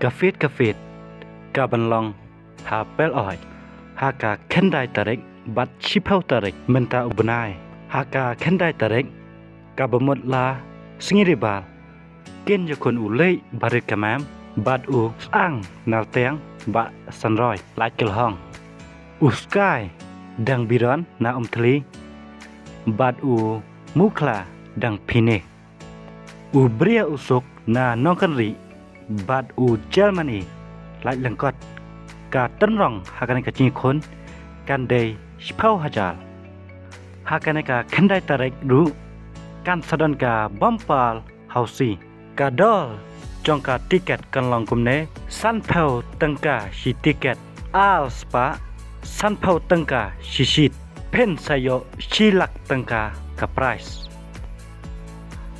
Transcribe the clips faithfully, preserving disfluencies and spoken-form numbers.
Ka fete ka fete ka ban long ha Pel Oi ha ka khyndai tarik bad shiphew tarik mynta u bnai. Ha ka khyndai tarik kaba mut la Sngi Ribal, kin ïakhun u Leit Barit Kamem bad u Sang Nartiang Bah Sanroi Laitkylhong, u Sky Dang Biron na Umthli bad u Mukhla Dang Phine, u Bria u Suk na Nongkynrih bad u Germany Laitlangkot. Ka tynrong ha kane ka jingïakhun kan dei shiphew hajar. Ha kane ka khyndai tarik ruh kan sa don ka bumper housie. Ka dor jong ka tiket kan long kumne: sanphew tyngka shi tiket, ar spah sanphew tyngka shi seat. Phin sa ïoh shi lak tyngka ka prize.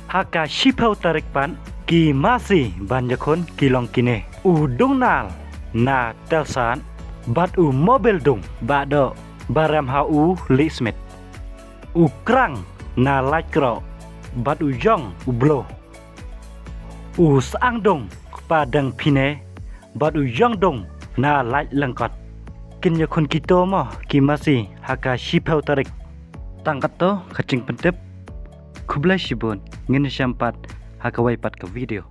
Ha ka shiphew tarik pat ki masi ban ïakhun ki long kine: u Dungnal na Telsad bad u Mobil Dung Bah Doh ba rem ha u Lih Smit, u Krang na Laitkroh bad u Yong u Bloh, u Sang Dung Kpa Dang Phine bad u Yong Dung na Laitlangkot. Kin ïakhun kito mo ki masi ha ka shiphew tarik. Tang katto ka jingpyntip. Khublei shibun, ngin ïashem pat ha kawei pat ka video.